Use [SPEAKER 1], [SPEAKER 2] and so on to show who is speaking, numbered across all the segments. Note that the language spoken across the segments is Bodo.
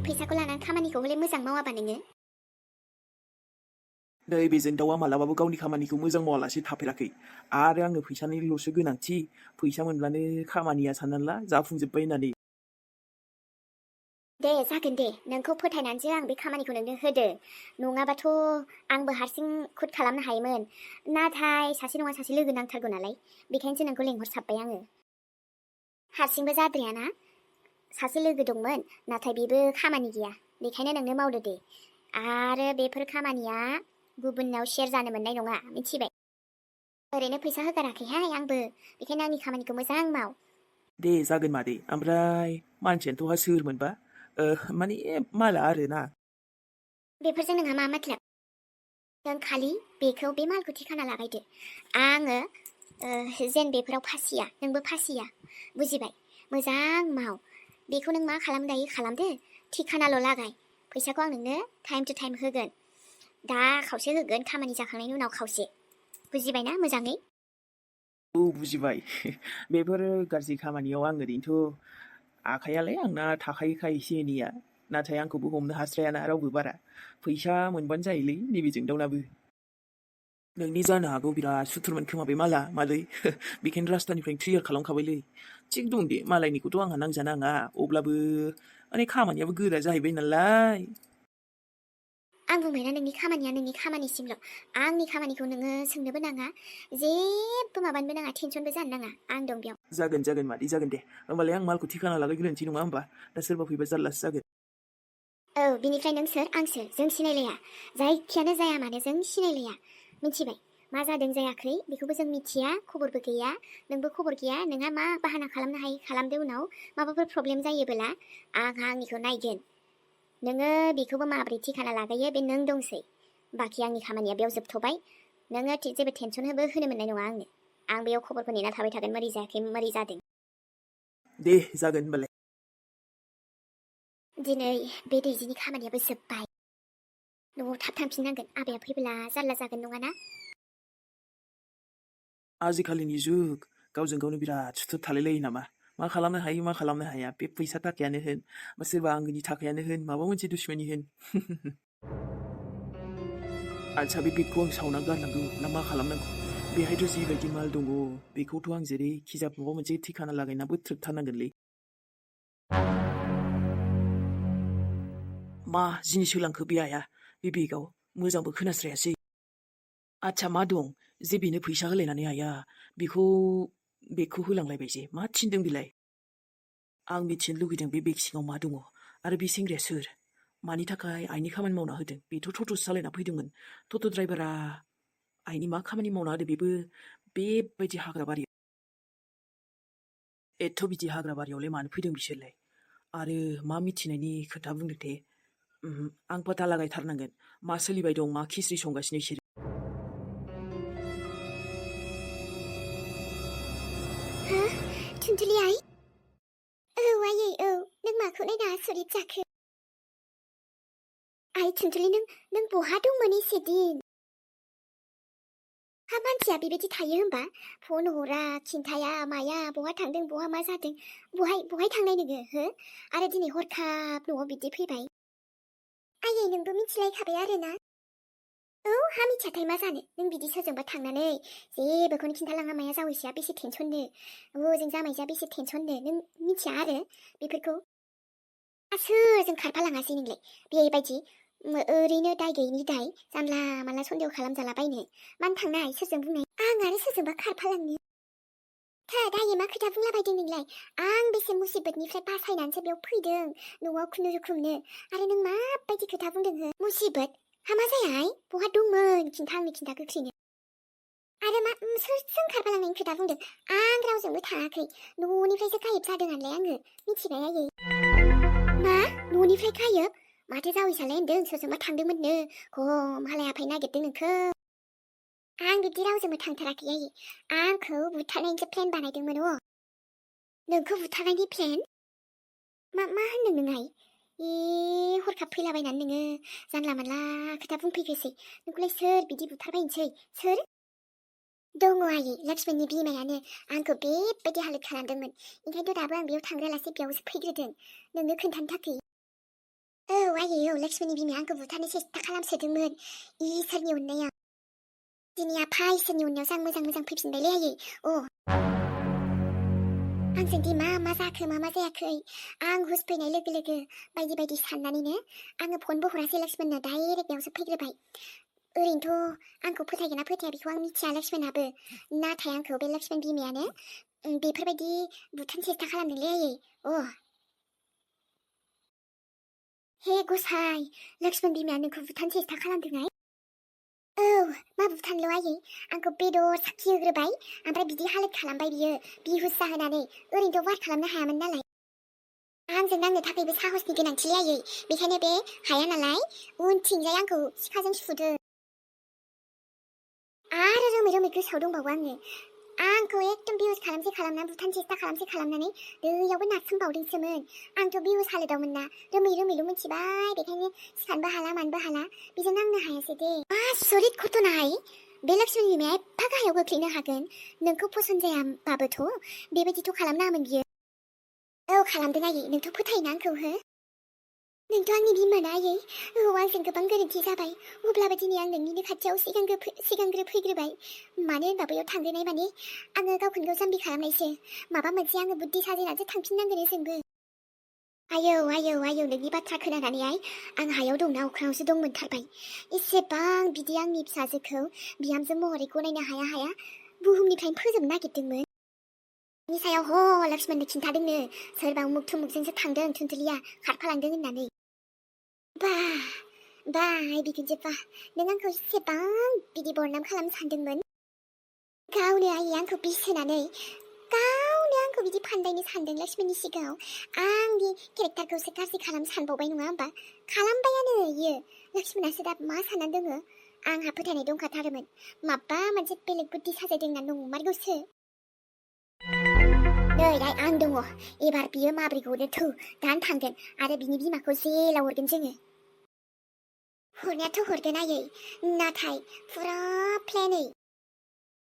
[SPEAKER 1] फैसाखौ लानानै खामानिखौ हले मोजां मावाबा नोङो
[SPEAKER 2] नै बेजों दाउआ मालाबाबो गावनि खामानिखौ मोजां मावालासे थाफेराखै आरो आंनो फैसानिल'सो गोनांथि फैसा मोनब्लानो खामानिया साननानै ला जाफुंजोब्बाय होननानै
[SPEAKER 1] दे जागोन दे नोंखौ फोथायनानैसो आं बे खामानिखौ नोंनो होदो नङाबाथ' आंबो हारसिं खुद खालामनो हायोमोन नाथाय सासे नङा सासे लोगो नांथारगौ नालाय बेखायनोसो नोंखौ लेंहरसाबबाय आङो हारसिंबो जाद्रायाना सासे लोगो दंमोन नाथाय बेबो खामानि गैया बेखायनो नोंनो मावदो दे आरो बेफोर खामानिया गुबुननाव शेयार जानो मोननाय नङा मिथिबाय ओरैनो फैसा होगाराखैहाय आंबो बेखायनो आंनि खामानिखौ मोजां माव
[SPEAKER 2] दे जागोन मादै ओमफ्राय मानसियानोथ'हा सोरमोनबा माने माला आरोना
[SPEAKER 1] बेफोरजों नोंहा मा मतलब नों खालि बेखौ बे मालखौ थिखाना लागायदो आङो जेन बेफोराव फासिया नोंबो फासिया बुजिबाय मोजां माव बेखौ नों मा खालाम दायो खालामदो थिखानाल' लागाय फैसाखौ आं नोंनो टाइम टु टाइम होगोन दा खावसे होगोन खामानि जाखांनायनि उनाव खावसे बुजिबायना मोजाङै
[SPEAKER 2] औ बुजिबाय बेफोर गाज्रि खामानियाव आं ओरैनोथ' आखायालाय आंना थाखायोखा एसे एनैया नाथाय आंखौबो हमनो हास्रायाना रावबो बारा फैसा मोनबानो जायोलै नैबेजों दाउनाबो नोंनि जानो हागौ बिराद सुथुरमोन खोमा बे माला मादै बेखायनो रास्तानिफ्रायनो क्लियार खालामखाबायलै थिग दं दे मालायनिखौथ' आंहा नांजानाङा अब्लाबो माने खामानियाबो गोरा जाहैबाय नालाय
[SPEAKER 1] आं बुंबायना नोंनि खामानिया नोंनि खामानिसिमल' आंनि खामानिखौ नोङो सोंनोबो नाङा जेबो माबानोबो नाङा टेनसनबो जानो नाङा आं दं बेयाव
[SPEAKER 2] जागोन मादै जागोन दे होमबालाय आं मालखौ थिखाना लागायग्रोनोसै नङा होमबा दा सोरबा फैबा जारलासो जागोन
[SPEAKER 1] औ बिनिफ्राय नों सोर आं सोर जों सिनायलाया जायखियानो जाया मानो जों सिनायलाया मिथिबाय मा जादों जायाखै बेखौबो जों मिथिया खबरबो गैया नोंबो खबर गैया नोंहा मा बाहाना खालामनो हायो खालामदो उनाव माबाफोर प्रब्लेम जायोबोला आंहा आंनिखौ नायगोन नोङो बेखौबो माबोरै थिखाना लागायो बे नों दंसै बाखि आंनि खामानिया बेयाव जोबथ'बाय नोङो जेबो टेनसनबो होनो मोननाय नङा आंनो आं बेयाव खबरखौ नेना थाबाय थागोन मारै जायाखै मारै जादों
[SPEAKER 2] दे जागोन होमबालाय
[SPEAKER 1] दिनै बे दैजिनि खामानियाबो जोब्बाय न'आव थाब थांफिननांगोन आबाया फैब्ला जारला जागोन नङाना
[SPEAKER 2] आजिखालिनि जुग गावजों गावनो बिराद सुथुर थालायलायो नामा मा खालामनो हायो मा खालामनो हाया बे फैसा थाखायानो होन बा सोरबा आंगोनि थाखायानो होन माबा मोनसे दुश्मनी होन आच्छा बे बेगखौ आं सावना गारनांगौ ना मा खालामनांगौ बेहायथ' जिबायदि माल दङ बेखौथ' आं जेरैखिजा माबा मोनसे थिखाना लागायना बोथ्रोदथारनांगोनलै मा जिनिस होलांखो बे आइया बे बेगाव मोजांबो खोनास्रायासै आच्छा मा दं जे बेनो फैसा होलायनानै आइया बेखौ होलांलायबाय जे मा थिनदों बेलाय आं मिथिनो लुगैदों बे बेग सिङाव मा दङ आरो बे सेंग्राया सोर मानि थाखाय आइनि खामानि मावना होदों बेथ' ट'ट'सो सालायना फैदोंमोन ट'ट' ड्राइभारा आइनि मा खामानि मावना होदों बेबो बेबायदि हाग्रा बारियाव एथ' बिदि हाग्रा बारियावलाय मानो फैदों बिसोरलाय आरो मा मिथिनायनि खोथा बुंदोंथे आं पता लागायथारनांगोन मा सोलिबाय दं मा खिस्रि संगासिनो बिसोरो
[SPEAKER 1] हो थुनथुलि आइ औ आयै औ नों माखौ नायना आसरित जाखो आइ थुनथुलि नों बहा दंमोन एसे दिन हा मानसिया बेबायदि थायो होमबा फन हरा खिन्थाया माया बहा थांदों बहा मा जादों बहाय थांनाय नोङो हो आरो दिनै हरखाब न'आव बिदि फैबाय आयै नोंबो मिथिलायखाबाय आरोना औ हा मिथियाथाय मा जानो नों बिदि सोरजोंबा थांनानै जेबोखौनो खिन्थालाङा माया जावैसोआ बेसे टेनसननो जों जामायजोआ बेसे टेनसननो नों मिथिया आरो बेफोरखौ सोरजों खारफालाङासै नोंलाय बेबायदि ओरैनो दाय गैयिनि दाय जानला मानला सन्देह खालामजालाबायनो मानो थांनाय सोरजों बुंनाय आं आरो सोरजोंबा खारफालांनो दायो मा खोथा बुंलाबायदों नोंलाय आं बेसे मुसिबतनिफ्राय बासायनानैसो बेयाव फैदों न'आव खुनुरुखुमनो आरो नों माबायदि खोथा बुंदों हो मुसिबत हामा जायाहाय बहा दंमोन आंनो खिन्था गोख्रैनो आरो मा सोरजों खारफालांनायनि खोथा बुंदों आं रावजोंबो थाङाखै न'निफ्रायसो गायब जादों आंलाय आङो मिथिबाय आयै मा न'निफ्राय गायब माथो जावैसालाय होनदों सोरजोंबा थांदोंमोननो मालाय आफाय नागिरदों नोंखौ आं बिदि रावजोंबो थांथाराखै आयै आंखौ बुथारनायनिसो प्लेन बानायदोंमोन नोंखौ बुथारनायनि प्लेन मा होनदों नोंहाय हरखाब फैलाबायनानै नोङो जानला मानला खोथा बुंफैखोसै नोंखौलाय सोर बिदि बुथारबायनोसै सोर दङ आयै लक्ष्मणनि बिमायानो आंखौ बेबायदि हालोद खालामदोंमोन ओंखायनोथ' दाबो आं बेयाव थांग्रालासे बेयावसो फैग्रोदों नोंनो खोन्थानो थाखाय आयै लक्ष्मणनि बिमाया आंखौ बुथारनो सेस्था खालामसोदोंमोन इसोरनि अननायाव दिनै आफा इसोरनि अननायावसो आं मोजां फैफिनबायलै आयै आंजोंदि मा जाखो मा जायाखै आं हुस फैनाय लोगो लोगो बायदि साननानैनो आङो फनबो हरासै लक्ष्मणनो डाइरेक्ट बेयावसो फैग्रोबाय ओरैनोथ' आंखौ फोथायगोन ना फोथाया बेखौ आं मिथिया लक्ष्मणाबो नाथाय आंखौ बे लक्ष्मण बिमायानो बेफोरबायदि बुथारनो सेस्था खालामदोंलै आयै हे गसाइ लक्ष्मण बिमाया नोंखौ बुथारनो सेस्था खालामदोंहाय मा बुथारनोल' आयै आंखौ बेदर साखि होग्रोबाय ओमफ्राय बिदि हालोद खालामबाय बियो बिहुस जाहोनानै ओरैनोथ' वार खालामनो हायामोन नालाय आंजों नांनो थाखायबो साहसनि गोनांथिलै आयै बेखायनो बे हाया नालाय उनथिंजाय आंखौ सिखाजों सुदों आरो रोमै गोसोआव दंबावो आंखौ एकदम बेहुस खालामनानै बुथारनो सेस्था खालामनानै दैयावबो नारसोमबावदोंसोमोन आंथ' बेहुस हालोदावमोन ना रोमैल' मिथिबाय बेखायनो सिखारनोबो हाला मानोबो हाला बेजों नांनो हायासै दे आसरित घटनाहाय बे लक्ष्मण बिमाया एफा गाहायाव गोग्लैनो हागोन नोंखौ पसन्द जायाबाबोथ' बेबायदिथ' खालामनाङामोन बियो खालामदों आयै नोंथ' फोथायोना आंखौ हो नोंथ' आंनि बिमाना आयै आंजों गोबां गोरोन्थि जाबाय अब्लाबो दिनै आं नोंनिनो खाथियाव सिगांग्रो फैग्रोबाय मानो होनबा बैयाव थांग्रोनाय माने आङो गावखौनो गाव जाम्बि खालामनायसो माबा मोनसे आङो बुद्धि साजायनानैसो थांफिननांगोन जोंबो आयौ नोंनि बाथ्रा खोनानानैहाय आं हायाव दंना अख्राङावसो दंमोनथारबाय एसेबां बिदि आंनि फिसाजोखौ बिहामजो महरै गनायनो हाया बुहुमनिफ्रायनो फोजोबनो नागिरदोंमोन नि सायाव लक्ष्मणनो खिन्थादोंनो सोरबा उमुक थुमुकजोंसो थांदों थुनथुलिया खारफालांदों होननानै बाय बिखुनजो नों आंखौ एसेबां बिदि बरनाम खालामनो सानदोंमोन गावनो आयै आंखौ बिस होनानै गावनो आंखौ बिदि फान्दायनो सानदों लक्ष्मणनि सिगाङाव आंनि केरेक्टारखौसो गाज्रि खालामनो सानबावबाय नङा होमबा खालामबायानो इयो लक्ष्मणासो दा मा साननानै दङ आंहा फोथायनाय दंखाथारोमोन माबा मोनसे बेलेग बुद्धि साजायदों होनना नंमारगौसो नै आं दङ एबार बियो माब्रै गनो थौ दानो थांगोन आरो बिनि बिमाखौ जेलाव हरगोन जोङो हरनायाथ' हरगोन आयै नाथाय फुरा प्लेनै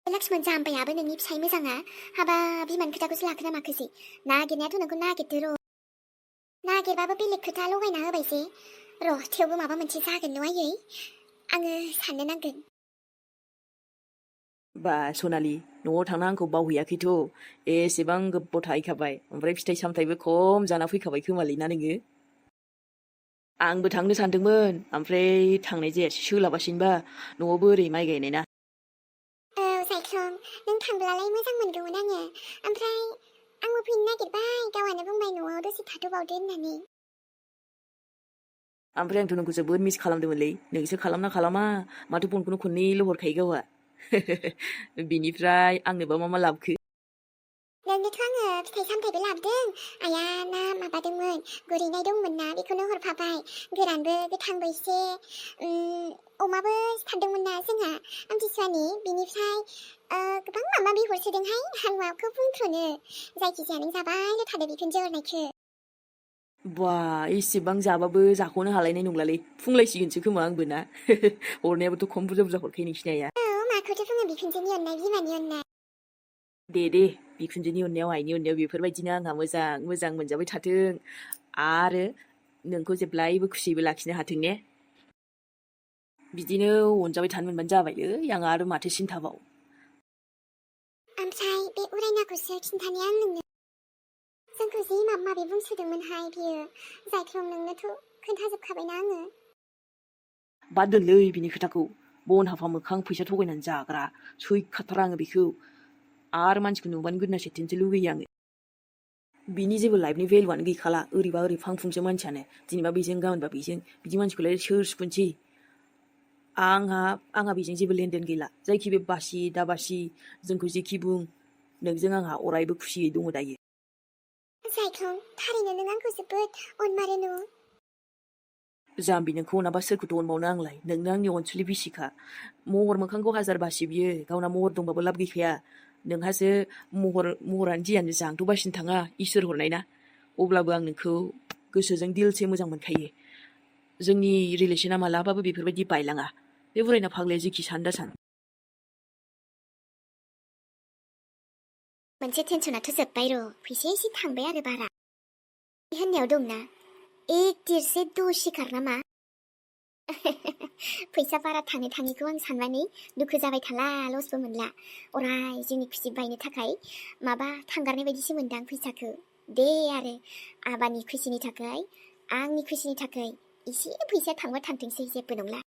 [SPEAKER 1] लक्ष्मण जाम्बायाबो नोंनि फिसाय मोजाङा हाबा बिमानि खोथाखौसो लाखोना माखोसै नागिरनायाथ' नोंखौ नागिरदो नागिरबाबो बेलेग खोथा लगायना होबायसै थेवबो माबा मोनसे जागोन न' आयै आङो साननो नांगोन
[SPEAKER 2] बा सनालि न'आव थांना आंखौ बावहैयाखैथ' एसेबां गोबाव थाहैखाबाय ओमफ्राय फिथाइ सामथाइबो खम जाना फैखाबाय खोमालै ना नोङो आंबो थांनो सानदोंमोन ओमफ्राय थांनाय जायासै सोलाबासिनोबा न'आवबो ओरै माइ गायनाय ना
[SPEAKER 1] सायख्लं नों थांब्लालाय मोजां मोनगौमोन आङो ओमफ्राय आंबो फैनो नागिरबाय गावहानो बुंबाय न'आव दसे थाथ'बावदो होननानै
[SPEAKER 2] ओमफ्राय आंथ' नोंखौ जोबोद मिस खालामदोंमोनलै नोंसो खालामना खालामा माथो फनखौनो खननैल' हरखायो गावहा बिनिफ्राय आंनोबा मा लाबोखो
[SPEAKER 1] नोंनोथ' आङो फिथाइ सामथाइबो लाबोदों आइया ना माबादोंमोन गुरैनाय दंमोन ना बेखौनो हरफाबाय गोरानबो गोथांबो एसे अमाबो सिथारदोंमोन ना जोंहा आमथिसुवानि बिनिफ्राय गोबां माबा बिहरसोदोंहाय आं माखौ बुंथ्र'नो जायखिजाया नों जाबायल' थादो बिखुनजो हरनायखौ
[SPEAKER 2] बा एसेबां जाबाबो जाख'नो हालायनाय नंलालै फुंलायसिगोनसो खोमा आंबो ना हरनायाबोथ' खम बुरजा हरखायो नोंसिनि आइया
[SPEAKER 1] माखौथो बुङो बिखुनजोनि अननाय बिमानि अननाय
[SPEAKER 2] दे बिखुनजोनि अननायाव आइनि अननायाव बेफोरबायदिनो आंहा मोजां मोनजाबाय थाथों आरो नोंखौ जेब्लायबो खुसियैबो लाखिनो हाथों ने बिदिनो अनजाबाय थानो मोनबानो जाबायलै आंहा आरो माथो सिन्थाबाव
[SPEAKER 1] ओमफ्राय बे उरायनाखौसो खिन्थानाया आं नोंनो जोंखौ जि माबे बुंसोदोंमोनहाय बियो जायख्लं नोंनोथ' खोन्थाजोबखाबायना आङो
[SPEAKER 2] बाद दोनलै बिनि खोथाखौ बन हाफा मोखां फैसा थगायनानै जाग्रा सैखाथारा आङो बेखौ आरो मानसिखौ नुबानो गोदना सेरथेनोसो लुगैयो आङो बिनि जेबो लाइफनि भेलुआनो गैखाला ओरैबा ओरै फांफुंसो मानसियानो दिनैबा बेजों गाबोनबा बेजों बिदि मानसिखौलाय सोर सुखुनसै आंहा बेजों जेबो लेनदेन गैला जायखि बे बासि दाबासि जोंखौ जेखि बुं नोंजों आंहा अरायबो खुसियै दङ दायो
[SPEAKER 1] जायख्लं थारैनो नों आंखौ जोबोद अनमारो न'
[SPEAKER 2] जाम्बि नोंखौ अनाबा सोरखौथ' अनबावनो आंलाय नोंनो आंनि अनसुलि बिसिखा महर मोखांखौ हाजार बासि बियो गावना महर दंबाबो लाब गैखाया नोंहासो महरानो जियानो जांथ' बासिनो थाङा इसोर हरनाय ना अब्लाबो आं नोंखौ गोसोजों दिलसे मोजां मोनखायो जोंनि रिलेसना मालाबाबो बेफोरबायदि बायलाङा बे बुरायना फाग्लाया जेखि सान दा सान
[SPEAKER 1] मोनसे टेनसनाथ' जोब्बाय फैसाया एसे थांबाय आरो बारा होननायाव दंना एक तिरसे दो शिखार नामा? फैसा बारा थाङै थाङैखौ आं साननानै दुखु जाबाय थाला लसबो मोनला अराय जोंनि खुसि बायनो थाखाय माबा थांगारनाय बायदिसो मोनदां फैसाखौ दे आरो आबानि खुसिनि थाखाय आंनि खुसिनि थाखाय एसे फैसा थांबा थांथोंसै जेबो नंला